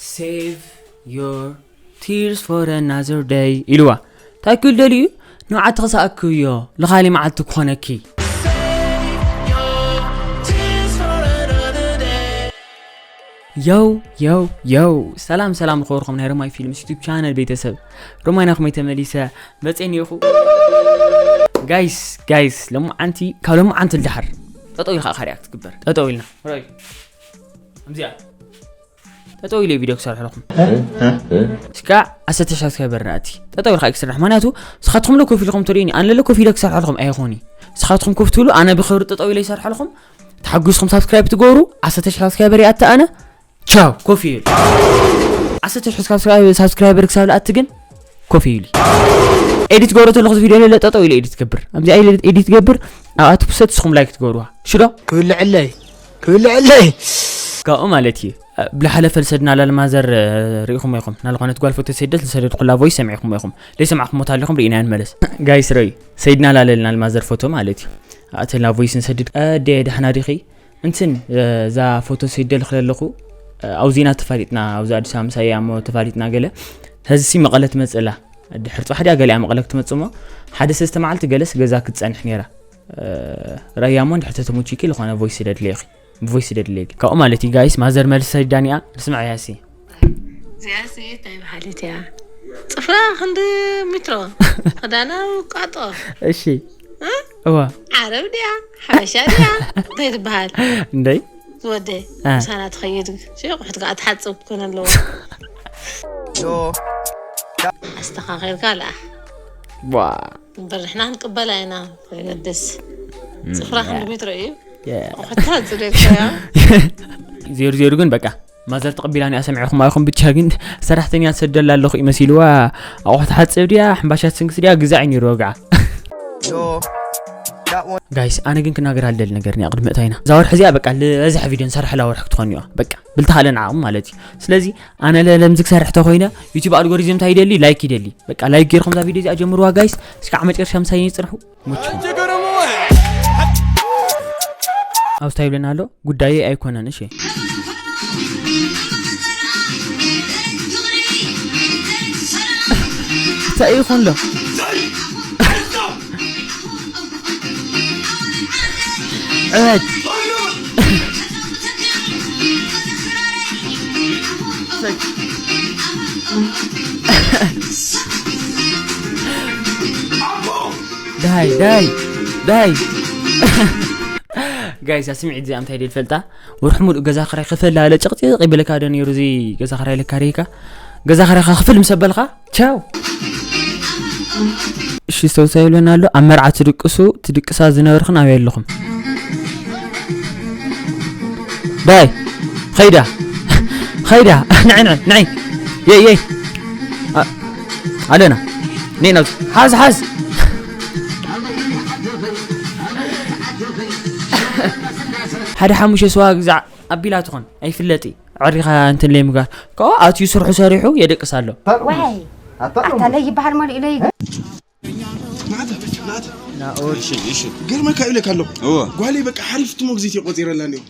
Save your tears for another day ኢልዋ። እንታይ ክብል ደልዩ? ንውዓቲ ክሰኣክዮ፣ ለኻሊ መዓልቲ ክኾነኪ። የው የው የው፣ ሰላም ሰላም ዝኸበርኩም ናይ ሮማይ ፊልምስ ዩቱብ ቻነል ቤተሰብ፣ ሮማይ ናኹም ተመሊሰ መፀ እኒኹ። ጋይስ ጋይስ፣ ለማዓንቲ ካብ ለማዓንቲ ልድሓር ጠጠው ኢልካ ኢኻ ሪያክት ትግበር። ጠጠው ኢልና ራይ ከምዚኣ ጠጠው ኢለ ቪድዮ ክሰርሕ ኣለኹም። እስካ ኣሰተ ሳብስክራይበር ናእቲ ጠጠው ኢልካ ክስራሕ፣ ምክንያቱ ንስኻትኩም ዶ ኮፍ ኢልኩም ትርእኒ፣ ኣነ ለ ኮፍ ኢለ ክሰርሕ ኣለኹም ኣይኾኒ። ንስኻትኩም ኮፍ ትብሉ፣ ኣነ ብኽብሪ ጠጠው ኢለ ይሰርሕ ኣለኹም። ተሓጒስኩም ሳብስክራይብ ትገብሩ፣ ኣሰተ ሳብስክራይበር ይኣቲ ኣነ። ቻው፣ ኮፍ ኢሉ። ኣሰተ ሳብስክራይብ-፣ ሳብስክራይበር ክሳብ ልኣቲ ግን ኮፍ ኢሉ። ኤዲት ገብሮ ተለኹ ቪድዮ ለለ ጠጠው ኢለ ኤዲት ገብር። ኣብዚ ኣይ ኤዲት ገብር፣ ኣብኣቲ ፕሰት ንስኹም ላይክ ትገብሩዋ። ሽዶ? ክብልዕለይ፣ ክብልዕለይ። ካብኡ ማለት እዩ። ብዝሓለፈ ዝሰድናላ ልማዘር ርኢኹም ኢኹም። ናልኾነት ጓል ፎቶ ሰደት ዝሰደድኩላ ቮይስ ሰሚዕኹም ኢኹም። ዘይሰማዕኹም ቦታ ኣለኹም ርኢና ንመለስ። ጋይስ ረዩ። ሰይድና ላለልና ልማዘር ፎቶ ማለት እዩ። ኣተላ ቮይስ ንሰድድ። ኣደ ደሕና ዲኺ? እንትን፣ እዛ ፎቶ ሰይደልክ ዘለኹ፣ ኣውዚና ተፋሊጥና፣ ኣብዚ ኣዲስ ኣበባ ምሳይ እያ እሞ ተፋሊጥና ገለ። ሀዚ ሲ መቐለ ትመጽእ ኣላ። ድሕሪ ጽባሕ ድያ ገሊኣ መቐለ ክትመጽእ እሞ፣ ሓደ ሰለስተ መዓልቲ ገለስ ገዛ ክትጸንሕ ነይራ። እ፣ ራያ እሞ እንድሕር ተተመቺኪ ዝኾነ ቮይስ ስደድለይ ኢኺ። ቮይስ ስደድለይ ኢኺ። ካብኡ ማለት እዩ ጋይስ፣ ማዘር መልሲ ሰዲዳኒ እያ። ንስምዓያ ሲ። እዚኣሲ እንታይ በሃሊት እያ? ጽፍራ ክንዲ ሚትሮ፣ ክዳና ውቃጦ። እሺ። እ? እዋ። ዓረብ ድያ? ሓበሻ ድያ? እንታይ ትበሃል? እንደይ? ወደ እ። ምሳና ትኸይድ። ሸቑሕት ከኣ ትሓጽብ ክኾን ኣለዎ። ኣስተኻኺልካ ለኣ። ዋ። እምበር ንሕና ክንቅበላ ኢና። የገድስ። እም፣ ጽፍራ ያ። ክንዲ ሜትሮ እዩ። ያ። ኣቑሑታ ጽሬት እያ። ዜሩ ዜሩ ግን በቃ ማዘር ተቐቢላኒ ኣሰሚዕኹም ኣይኹም ብቻ ግን ሰራሕተኛ ትሰደላ ኣለኹ እዩ መሲልዋ። ኣቑሑት ሓጽብ ድያ፣ ሕምባሻ ትስንክስ ድያ፣ ግዛዕ እዩ ነይሩ ወግዓ። ጋይስ፣ ኣነ ግን ክናገር ኣልደሊ ነገር እኒኣ ቅድሚ እታይና። እዛ ወርሒ እዚኣ በቃ ዝበዝሐ ቪድዮ ንሰርሐላ ወርሒ ክትኾን እያ። በቃ ብልተኻለን ዓቕሚ ማለት እዩ። ስለዚ ኣነ ለለምዚ ክሰርሕ ተኾይነ ዩቲዩብ ኣልጎሪዝም እንታይ ይደሊ? ላይክ ይደሊ። በቃ ላይክ ጌርኩም እዛ ቪድዮ እዚኣ ጀምሩዋ ጋይስ። እስካዕ መጨረሻ ምሳይ ይጽንሑ። ሙቹ። ኣብስታ ይብለና ኣሎ፣ ጉዳየይ ኣይኮነን። እሺ። እንታይ ይኹን ዶ? ዕበት። ዳይ፣ ዳይ፣ ዳይ። ጋይስ፣ ስምዒት እዚኣ እንታይ ድየ ዝፈልጣ? ወርሒ ሙሉእ ገዛ ክራይ ክፈል ኣለ ጭቕጭቕ ይብለካ ዶ ነይሩ? እዚ ገዛ ክራይ ለካሪካ፣ ገዛ ክራይካ ክፍል ምስ ኣበልካ፣ ቻው። እሺ፣ ሰውሳ ይብለና ኣሎ። ኣብ መርዓ ትድቅሱ፣ ትድቅሳ ዝነበርክን ኣበይ ኣለኹም? ዳይ፣ ኸይዳ፣ ኸይዳ፣ ንዒ፣ ንዒ፣ ንዒ። የይ፣ የይ። ኣ-፣ ኣለና። ነይ ናብዚ። ሓዝ፣ ሓዝ። ሓደ ሓሙሽተ ስዋ ግዛዕ ኣቢላ ትኾን፣ ኣይፍለጥ። ዕሪኻ እንትን ለይ ምግባር። ከኦ ኣትዩ ስርሑ ሰሪሑ የደቅስ ኣሎ። ዋይ፣ ኣታ ኣታ ለይ ይበሃል መሊኡ ለይ። ናኦድ። እሺ፣ እሺ። ገርመካ ኢለካ ኣለኹ። እወ። ጓለይ በቃ ሓሪፍ ትሞግዚት እየ ቆጺረላ እኒኦ።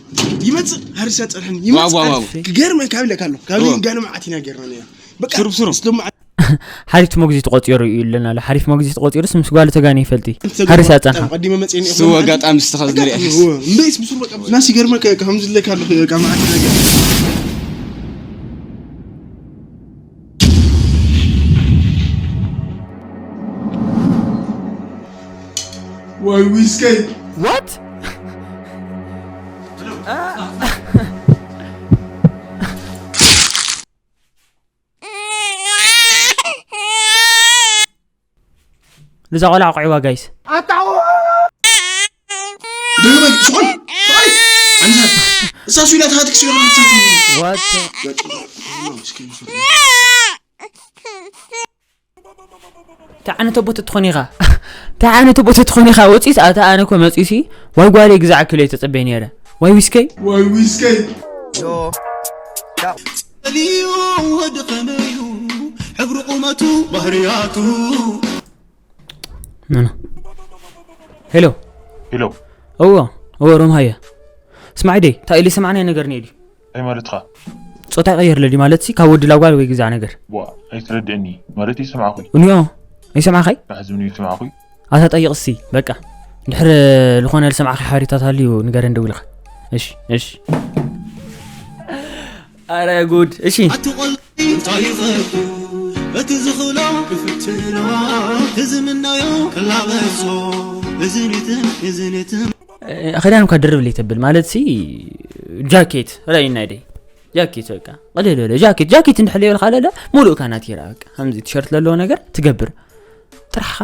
ይመጽእ፣ ሓሪስ ያጸርሐኒ። ይመጽእ፣ ዋው፣ ዋው፣ ሓሪፍ። ዋው። ክገርመካ ኢለካ ኣለኹ። ካብ እወ። ጋነ መዓት ኢና ጌርና ነይራ። በቃ ስሩብ፣ ስሩብ። ስለ መዓት ሓሪፍ ሞግዚት ቆጺሩ እዩ ኢሉና ኣሎ። ሓሪፍ ሞግዚት ቆጺሩስ ምስ ጓሉ ተጋኒ ይፈልጥ እዩ። እንተ ሓሪስ ገርመካ ያጸንሓ። ቀዲመ መጽኤ እኒኦ። እሱ ኣጋጣሚ ዝተኸዝ ንሪኣ። እወ። እምበይስ ብሱር በቃ ናሲ ገርመካ ኢለካ ከምዚ ኢለካ ኣለኹ። በቃ መዓት ኢና ጌርና። ዋይ ዊስከይ። What? ነዛ ቆልዓ ኣቑዕዋ ጋይስ። ኣታ ደመ ዝኾን። ኣይ። ኣንዛ። እሳ ሱላ ታትክ ሲላ። What? እንታይ ዓይነት ኣቦ ተትኾን ኢኻ? እንታይ ዓይነት ኣቦ ተትኾን ኢኻ? ወፂስ ኣታ ኣነ እኮ መፂሲ ዋይ ጓለይ ግዛዕ ክብል እየ ተፀበየ ነይረ። ዋይ ዊስከይ? ዋይ ዊስከይ? ጸሊዩ ወዲ ኸመዩ ሕብሪ ቁመቱ ባህርያቱ። ኖ፣ ኖ። ሄሎ። ሄሎ። እዎ፣ እዎ፣ ሮም ሃየ። ስማዒ ደይ እንታይ ኢሉ ይሰማዕናይ ነገር ነይ ድዩ? እንታይ ማለትኻ? ጾታ ይቐየር ለዲ ማለት ሲ ካብ ወዲ ላጓል ወይ ግዛ ነገር። ዋ ኣይትረድእኒ ማለት ይሰማዕኹ። እንዮ ኣይሰማዕኻይ? ናሕዝብኒ ይሰማዕኹ። ኣታ ጠይቕ ሲ በቃ። ድሕር ዝኾነ ልሰማዕኺ ሓበሬታት ኣልዩ ንገረን ደው ኢልኻ። እሺ እሺ። ኣረ ጉድ እሺ። እንታይ ይፈቱ እቲ ዝኽእሎ ክፍትኖ እቲ ዝምነዮ ክላበሶ እዝኒትን እዝኒትን ክዳን እኳ ድርብ ለይተብል ማለት ሲ ጃኬት ረእይና ደይ ጃኬት በቃ ቀለል በለ ጃኬት ጃኬት እንድሕር የበልካ ለለ ሙሉእ እካ ናቲራ በቃ ከምዚ ቲሸርት ለለዎ ነገር ትገብር ጥራሕኻ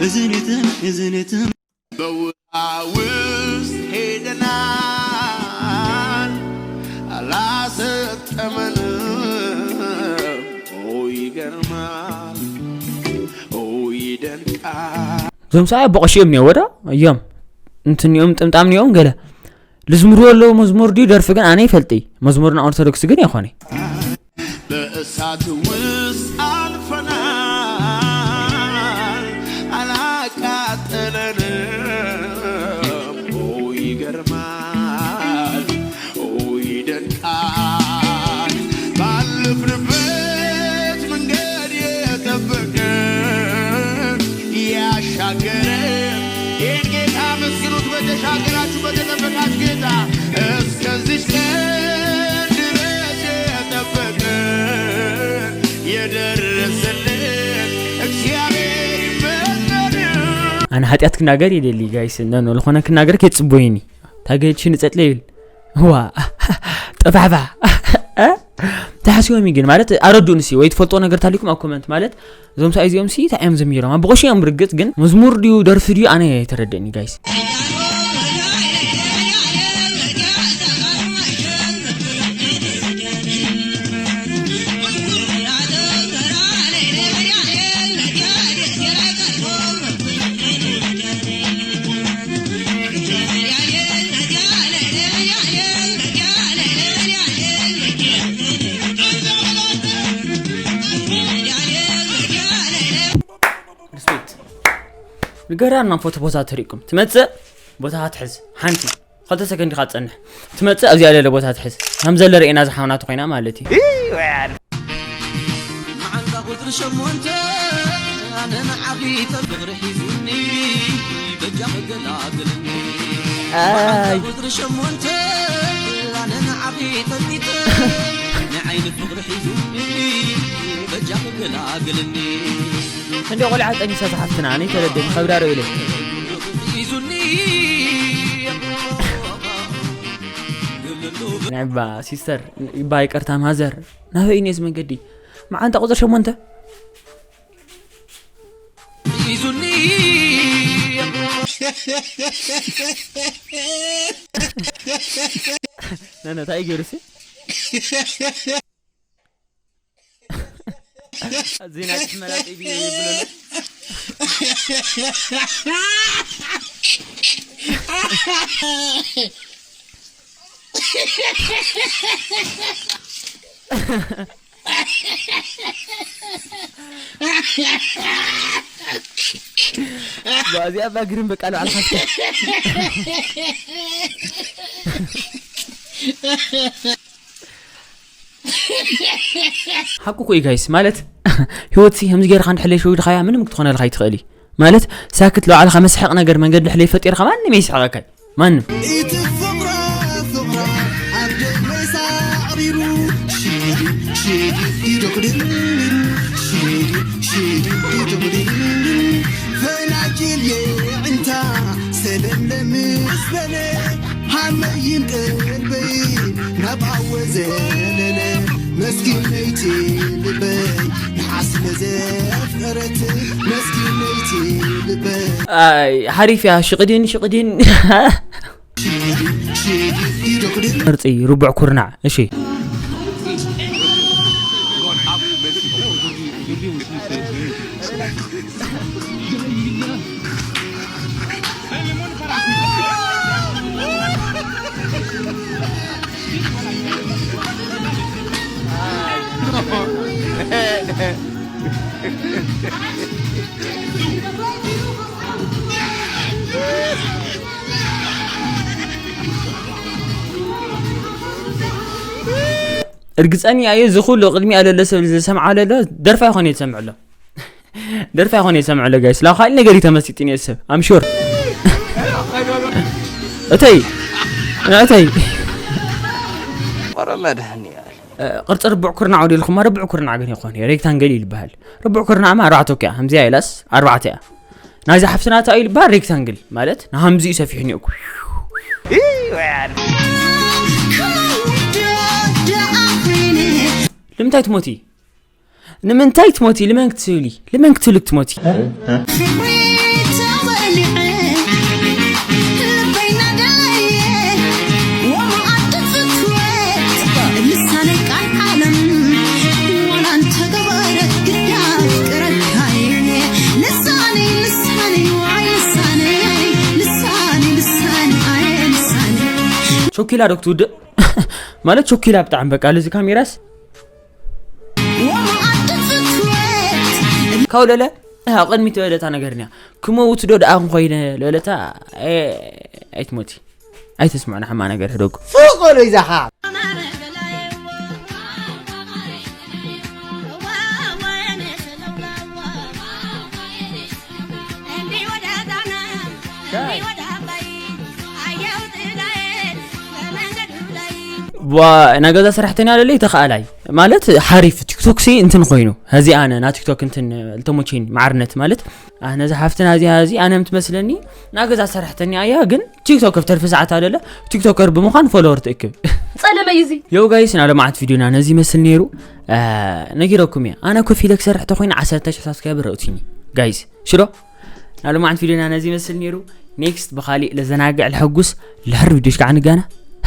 እዝኒትን እዝኒትን በውሃ ውስጥ ሄደናል አላሰጠመንም። ኦ ይገርማል፣ ኦ ይደንቃል። እዞም ሰብኣይ ኣቦ ቀሺ እዮም ነይዎ ዶ እዮም እንትን እዮም ጥምጣም ነይዎም ገለ ልዝምርዎ ኣለዉ መዝሙር ድዩ ደርፊ ግን ኣነ ይፈልጥ መዝሙርና ኦርቶዶክስ ግን የኾነ በእሳት ውስጥ አልፈናል አላቃጠለንም። ኦ ይገርማል፣ ኦ ይደንቃል። ባለፍንበት መንገድ የጠበቀን ያሻገረን ይህን ጌታ መስግኑት። በተሻገራችሁ በተጠበቃችሁ ጌታ እስከዚች ቀን ድረስ የጠበቀን የደረሰልን እግዚአብሔር ይመስገን። ኣነ ሓጢኣት ክናገር ይደሊ ጋይስ እነኖ ዝኾነ ክናገር ከየፅቦይኒ ታገድሽ ንፀጥለ ይብል ዋ ጠፋሕፋ ተሓስቦም ግን ማለት ኣረዱን ሲ ወይ ትፈልጦ ነገር ታሊኩም ኣብ ኮመንት ማለት እዞም ሰብኣይ እዚኦም ሲ እንታይ እዮም ዘሚሮም ኣብ ብቆሽ እዮም ርግፅ ግን መዝሙር ድዩ ደርፊ ድዩ ኣነ ኣይተረደእኒ ጋይስ ሪስፔክት ንገራና ፎቶ ቦታ ተሪእኩም ትመፅእ ቦታ ትሕዝ ሓንቲ ኸልተ ሰከንድ ኢኻ ትፀንሕ ትመፅእ ኣብዚኣ ለለ ቦታ ትሕዝ ከም ዘለ ርኤና ዝሓውናት ኮይና ማለት እዩ መዓልታ ቁፅሪ ሸሞንተ ኣነ ንዓኺ ፍቕሪ ሒዙኒ በጃኺ ገላግልኒ መዓልታ ቁፅሪ ሸሞንተ ኣነ ንዓኺ ጠሚተ ናይ ዓይኒ ፍቕሪ ሒዙኒ በጃኺ ገላግልኒ እንደ ቆልዓ ጠኒሳ ዝሓፍትና ኣነ ተረደኒ ከብዳሮ ኢለ ሒዙኒ ናይ ባ ሲስተር ባ ይቅርታ ማዘር ናበይ ነዚ መንገዲ መዓንታ ቁፅር ሸሞንተ ሒዙኒ ነነታይ ገይሩሲ ዜና ትመላጥ ይብሎ ባዚያ ባግርን በቃ ለዓል ሓፍታ ሓቁ ኮይ ጋይስ ማለት ህይወት ሲ ከምዚ ገይርካ እንድሕለይ ሸዊድካያ ምንም ክትኾነልካ ይትኽእል እዩ ማለት ሳክት ለባዕልኻ መስሐቕ ነገር መንገዲ ሕለይ ፈጢርካ ማንም የስሕቐካ እዩ ማንም እቲ ፍቕራ ፍቕራ ኣብ ደመይ ሳዕሪሩ ሽዲ ሽዲ ይደጉድል ሽዲ ሽዲ ይደጉድል ፈናጅል የዕንታ ሰለምለም ምስ በለ ሃመይን ቀልበይ ናብ ኣወ ዘለለ መስኪነይቲ ልበይ ንሓስበ ዘፍቀረት መስኪነይቲ ልበይ ሓሪፍ እያ ሽቕዲን ሽቕዲን ቅርፂ ርቡዕ ኩርናዕ እሺ እርግጸኛ እየ፣ እዚ ኩሉ ቅድሚኣ ለለ ሰብ ዝሰምዓ ለሎ ደርፋ ይኾን እየ ዝሰምዕ ኣሎ። ደርፋ ይኾን እየ ዝሰምዕ ኣሎ ጋይስ። ላብ ካልእ ነገር እዩ ተመሲጥኒ እየ ሰብ። I'm sure። እተይ፣ እተይ። ኧረ መድሃኒዓለም። እ፣ ቅርጺ ርቡዕ ኩርናዕ ወዲልኩማ፣ ርቡዕ ኩርናዕ ግን ይኾን እዩ፣ ሬክታንግል ይልበሃል። ርቡዕ ኩርናዕማ ኣርባዕተ እኮ እያ፣ ከምዚኣ ኢላስ ኣርባዕተ እያ። ናይዚ ሓፍትና እንታይ እዩ ልበሃል? ሬክታንግል ማለት ንሃምዚ እዩ ሰፊሑ እኒኦ እኮ። ንምንታይ ትሞቲ? ንምንታይ ትሞቲ? ልመን ክትብሊ? ልመን ክትብሊ ትሞቲ? ሾኪላ ዶ ክትውድእ? ማለት ሾኪላ ብጣዕሚ በቃ ልዚ ካሜራስ ካብ ለለ ኣብ ቅድሚት ለለታ ነገር ኒያ ክመውት ዶ ደኣ ኮይነ ለለታ ኣይትሞቲ ኣይተስምዑና ሕማ ነገር ህደጉ ፉቆሎ ይዛኻ ዋ ናይ ገዛ ሰራሕተኛ ለለይ ተኸኣላይ ማለት ሓሪፍ ቲክቶክ ሲ እንትን ኮይኑ ሀዚ ኣነ ና ቲክቶክ እንትን ልተሞቼን ማዕርነት ማለት ኣነ ዝሓፍትና እዚኣ እዚ ኣነ ምትመስለኒ ናይ ገዛ ሰራሕተኛ እያ ግን ቲክቶከር ተርፊ ሰዓት ኣለለ ቲክቶከር ብምዃን ፎሎወር ትእክብ ጸለመይ እዚ ዮ ጋይስ ና ለማዓት ቪዲዮና ነዚ ይመስል ነይሩ ነጊረኩም እየ ኣነ ኮፍ ኢለ ክሰርሕ ተኮይነ ዓሰርተ ሽሕ ሳብስክራይበር ረእቲኒ ጋይስ ሽዶ ናብ ልማዓት ቪዲዮና ነዚ ይመስል ነይሩ ኔክስት ብካሊእ ለዘናግዕ ለሐጉስ ለሕር ቪዲዮሽ ከዓ ንጋና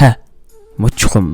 ሀ ሞችኹም